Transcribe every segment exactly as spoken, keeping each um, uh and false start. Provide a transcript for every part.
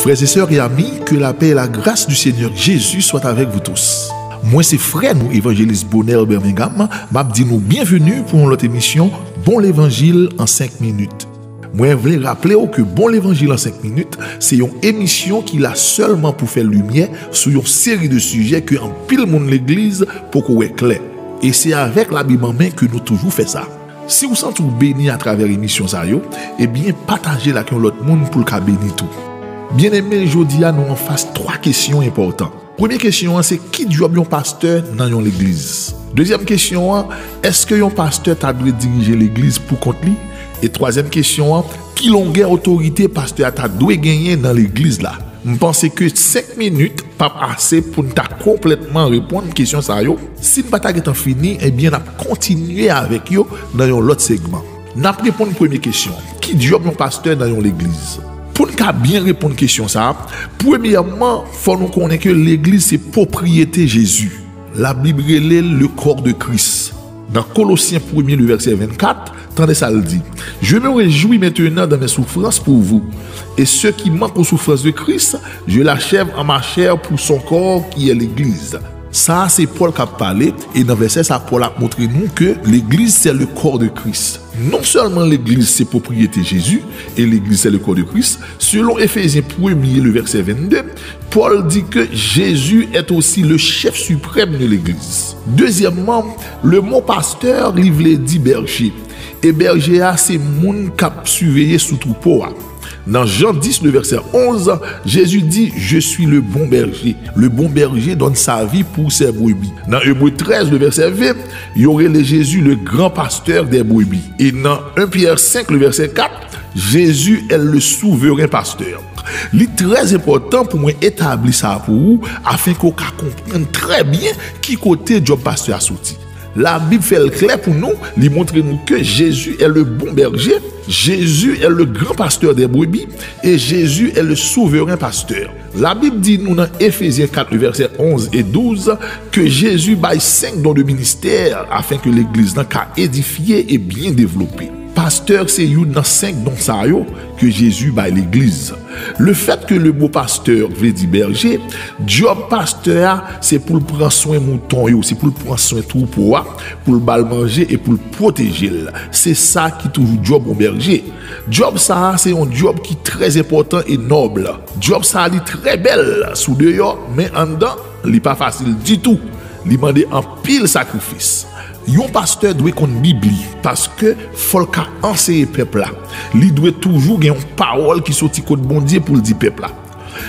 Frères et sœurs et amis, que la paix et la grâce du Seigneur Jésus soient avec vous tous. Mwen se frè nou, Evanjelis Bonel Birmingham, m ap di nou byenveni pou yon lòt emisyon Bon Levanjil an senk minit. Mwen vle raple w ke Bon Levanjil an senk minit se yon emisyon ki la sèlman pou fè limyè sou yon seri de sijè ke anpil moun legliz poko wè klè. E se avèk Labib an men ke nou toujou fè sa. Si w santi w beni atravè emisyon sa yo, ebyen pataje l ak yon lòt moun pou l ka beni tou. Byeneme, jodi a nou anfas twa kesyon enpòtan. Premye kesyon an se, ki djòb yon pastè nan yon legliz? Dezyèm kesyon an, èske yon pastè ta dwe dirije legliz pou kont li? E twazyèm kesyon an, ki longè otorite pastè a ta dwe genyen nan legliz la? M panse ke senk minit p ap ase pou n ta konplètman reponn kesyon sa yo. Si n pa ta gentan fini, ebyen n ap kontinye avèk yo nan yon lòt segman. N ap reponn premye kesyon, ki djòb yon pastè nan yon legliz? Pou n ka byen reponn kesyon sa a, premyèman, fò nou konnen ke legliz se pwopriyete Jezi. Labib rele l le corps de Christ. Nan Kolosyen premye, le vèsè vennkat, tande sa l di, Je me réjouis maintenant dans mes souffrances pour vous, et ce qui manque aux souffrances de Christ, je l'achève en ma chair pour son corps qui est l'Église. Sa a se Pòl k ap pale, e nan vèsè sa a, Pòl ap montre nou ke legliz se le corps de Christ. Non sèlman legliz se pwopriyete Jezi, e legliz se le corps de Christ, selon Efezyen premye, le vèsè vennde, Pòl di ke Jezi est aussi le chef suprême de legliz. Dezyèmman, le mo pastè, li vle di bèje. E bèje a, se moun k ap siveye sou twoupo a. Nan Jan dis, le vèsè onz, Jezi di, Je suis le bon berger. Le bon berger donne sa vie pour ses brebis. Nan Ebre trèz, le vèsè ven, yo rele Jezi le grand pasteur des brebis. E nan en Pyè senk, le vèsè kat, Jezi est le souverain pasteur. Li trè enpòtan pou mwen etabli sa pou ou, afen ke w ka konprann trè byen ki kote djòb pastè a soti. Labib fè l klè pou nou, li montre nou ke Jezi est le bon berger, Jezi est le grand pasteur des brebis, e Jezi est le souverain pasteur. Labib di nou nan Efezyen kat, le vèsè onz e douz, ke Jezi bay senk don de ministè afen ke legliz lan ka edifye e byen devlope. Pastè se youn nan senk don sa yo ke Jezi bay legliz. Lefètke le mo pastè vle di bèje, djòb pastè a se pou l pran swen mouton yo, se pou l pran swen twoupo a, pou l ba l manje e pou l pwoteje l. Se sa ki toujou djòb yon bèje. Djòb sa a se yon djòb ki trè enpòtan e nòb. Djòb sa a li trè bèl sou deyò, men anndan, li pa fasil ditou. Li mande anpil sakrifis. Yon pastè dwe konn Bib li, paske fò l ka anseye pèp la. Li dwe toujou gen yon pawòl ki soti kot Bondye pou l di pèp la.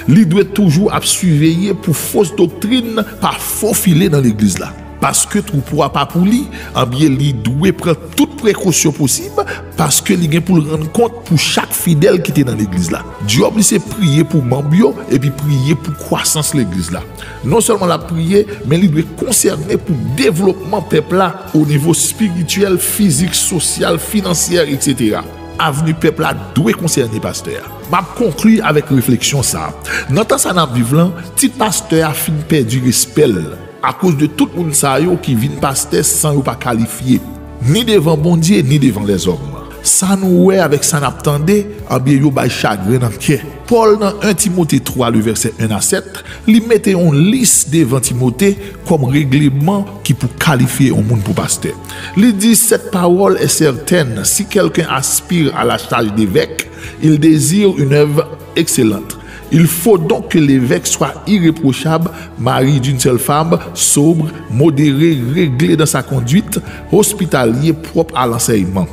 Li dwe toujou ap siveye pou fos doktrin pa fofile nan legliz la. Paske twoupo a pa pou li, anbyen li dwe pran tout prekosyon posib, paske li gen pou l rann kont pou chak fidèl ki te nan legliz la. Djòb li se priye pou manm yo, epi priye pou kwasans legliz la. Non sèlman l ap priye, men li dwe konsène pou devlopman pèp la o nivo espirityèl, fizik, sosyal, finansyè, etsetera. Avni pèp la dwe konsène pastè a. M ap konkli avèk refleksyon sa a. Nan tan sa n ap viv lan, tit pastè a fin pèdi respè l akoz de tout moun sa yo ki vin pastè san yo pa kalifye, ni devan Bondye, ni devan lèzòm. Sa nou wè avèk sa n ap tande, anbyen yo bay chagren nan kè. Pòl nan en Timote twa, le vèsè en a sèt, li mete yon lis devan Timote kòm regleman ki pou kalifye yon moun pou pastè. Li di, Cette parole est certaine, si quelqu'un aspire à la charge d'évêque, il désire une œuvre excellente. Il faut donc que l'évêque soit irréprochable, mari d'une seule femme, sobre, modéré, réglé dans sa conduite, hospitalier, propre à l'enseignement.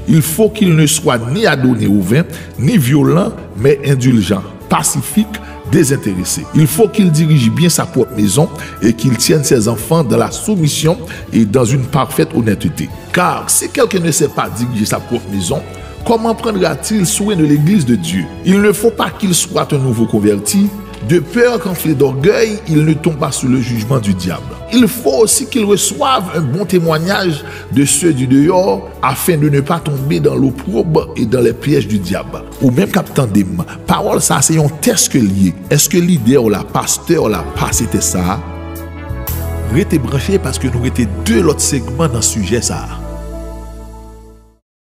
Il faut qu'il ne soit ni adonné au vin, ni violent, mais indulgent, pacifique, désintéressé. Il faut qu'il dirige bien sa propre maison et qu'il tienne ses enfants dans la soumission et dans une parfaite honnêteté. Car si quelqu'un ne sait pas diriger sa propre maison, comment prendra-t-il soin de l'église de Dieu ? Il ne faut pas qu'il soit un nouveau converti, de peur qu'enflé d'orgueil, il ne tombe pas sous le jugement du diable. Il faut aussi qu'il reçoive un bon témoignage de ceux du dehors, afin de ne pas tomber dans l'opprobre et dans les pièges du diable. Ou menm k ap tande m, pawòl sa a se yon tès ke l ye. Èske lidè w la, pastè w la, pase tès sa a? Rete branche, paske nou rete de lòt segman nan sijè sa a.